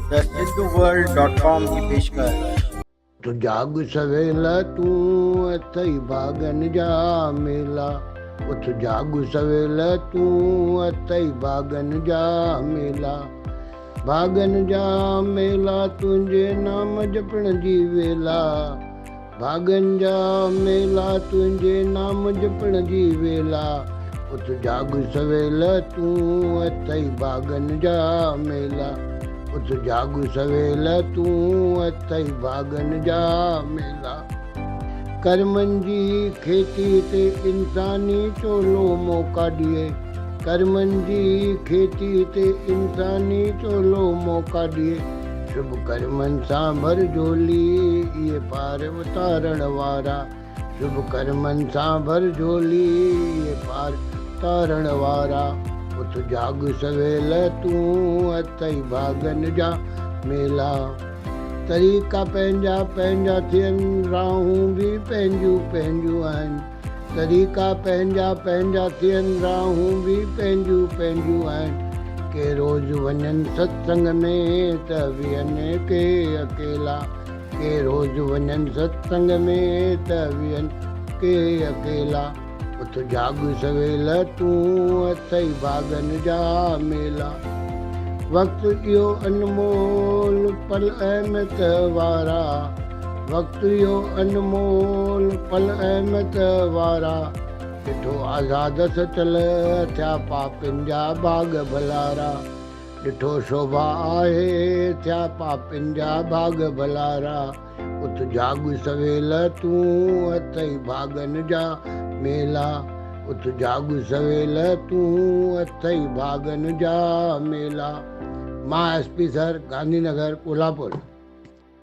The Sindhu world dot com جي پيشڪش. اٿ جاڳ سويل تون اٿئي ڀاڳن جا ميلا اٿ جاڳ سويل تون اٿئي ڀاڳن جا ميلا ڀاڳن جا ميلا تنهنجي نام جپڻ جي ويلا ڀاڳن جا ميلا تنهنجي نام جپڻ جي ويلا اٿ جاڳ سويل تون اٿئي ڀاڳن جا ميلا اٿ جاڳ سويل تون اٿئي ڀاڳن جا ميلا ڪرمن جي کيتي تي انساني چولو موقع ڏئي ڪرمن جي کيتي تي انساني چولو موقع ڏئي شڀ ڪرمن سان ڀر جهولي، اهي پار اتارڻ وارا. شڀ ڪرمن سان ڀر جهولي، اهي پار اتارڻ وارا. اٿ جاڳ سويل تون، اٿئي ڀاڳن جا ميلا. طريقا پنهنجا پنهنجا ٿين، راهون به پنهنجون پنهنجون آهن. طريقا پنهنجا پنهنجا ٿين، راهون به پنهنجون پنهنجون آهن. ڪي روز وڃن ستسنگ ۾ ته ويهن ڪي اڪيلا. ڪي روز وڃن ستسنگ ۾ ته ويهن ڪي اڪيلا. اٿ جاڳ سويل تون اٿئي ڀاڳن جا ميلا. وقت اهو انمول پل اهميت وارا. وقت اهو انمول پل اهميت وارا. ڏٺو آزاد سچل ٿيا پاپين جا ڀاڳ ڀلارا. ڏٺو شوڀا آهي ٿيا پاپين جا ڀاڳ ڀلارا. اٿ جاڳ سويل تون اٿئي ڀاڳن جا ميلا. اٿ جاڳ سويل تون اٿئي ڀاڳن جا ميلا. مان S P sir Gandhi Nagar Kolhapur.